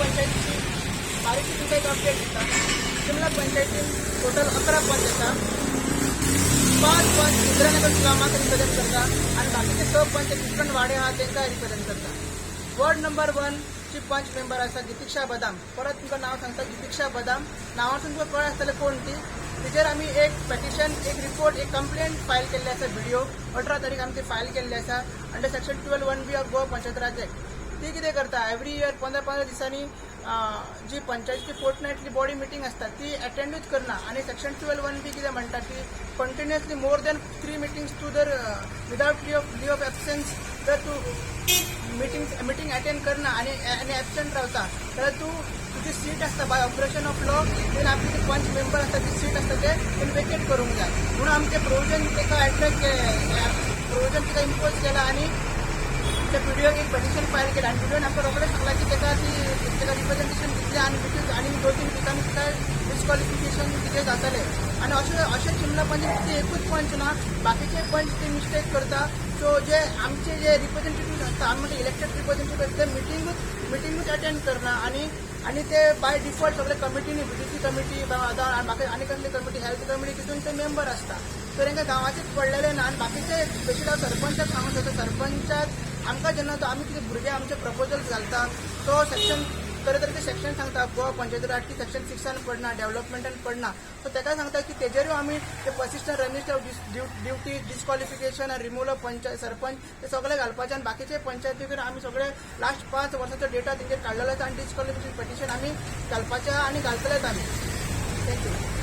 पंचायतीची बारीकशी तुमकां एक अपडेट दिता. चिमला पंचायतीन टोटल 11 पंच आसा. पांच पंच इंदिरानगर स्लमाक रिप्रेझेंट करता आनी बाकीचे स पंच डिफरंट वाडे आहा, तांकां रिप्रेझेंट करता. वॉर्ड नंबर 1 ची पंच मेंबर आसा गितिक्षा बदाम. परत तुमकां नांव सांगता, गितिक्षा बदाम. नांवासून तुमकां कळ्ळें आसतलें कोण ती. तेजेर आमी एक पेटिशन, एक रिपोर्ट, एक कंप्लेंट फायल केल्ली आसा. बीडीओ 18 तारीख आमी ती फायल केल्ली आसा under section 12(1)(b) of Goa Panchayat Raj Act. ती कितें करता, एवरी इयर 15 15 दिसांनी जी पंचायतीची फोर्टनायटली बॉडी मिटींग आसता ती अटेंडूच करना. आनी सेक्शन 12(1)(b) कितें म्हणटा की continuously more than three meetings तूं जर without leave of absence जर तूं मिटींग अटेंड करना आनी एबसेंट रावता जाल्यार तूं तुजी सीट आसता, बाय ऑपरेशन ऑफ लॉ तेणें आपली ती पंच मेंबर आसता, ती सीट आसता ते तेणें वेकेट करूंक जाय म्हणून आमी ते प्रोविजन ताका एट्रेक्ट, प्रोविजन ताका इम्पोज केला आनी त्या बीडीओक एक पेटिशन फायल केलें. आनी बीडीओन आमकां रोखडें सांगलां की ताका ती ताका रिप्रेझेंटेशन दितलें आनी विथीन आनी 2-3 विकांनी ताका डिस्क्वॉलिफिकेशन कितें जातलें. आनी अशें अशें चिमला पंचायत ती एकूच पंच ना, बाकीचे पंच ते मिस्टेक करता. सो जे आमचे जे रिप्रेझेंटेटिव्ह आसता, आमी म्हणटा इलेक्टेड रिप्रेझेंटेटिव्ह, ते मिटींगूच अटेंड करना. आनी ते बाय डिफॉल्ट सगळे कमिटीनी, बीडीसी कमिटी बाकी आनी कसली कमिटी, हेल्थ कमिटी, तितून ते मेंबर आसता. तर तांकां गांवाचेच पडलेलें ना. आनी बाकीचे स्पेशली हांव सरपंचाक सांगूंक सोदता, सरपंचाक आमकां जेन्ना तो आमी कितें भुरगे आमचे प्रपोजल्स घालता, तो सेक्शन तरेतरेचे सेक्शन सांगता गोवा पंचायत राज की सेक्शन 6आन पडना, डेव्हलपमेंटान पडना. सो ताका सांगता की तेजेरूय आमी ते persistent remiss of duty, disqualification आनी रिमूवल ऑफ पंचायत सरपंच ते सगळे घालपाचे. आनी बाकीचे पंचायतीकूय आमी सगळे लास्ट 5 वर्साचो डेटा तेंचेर काडलेलो आसा आनी डिस्क्वॉलिफिकेशन पिटिशन आमी घालपाचे आनी घालतलेच आमी. Thank you.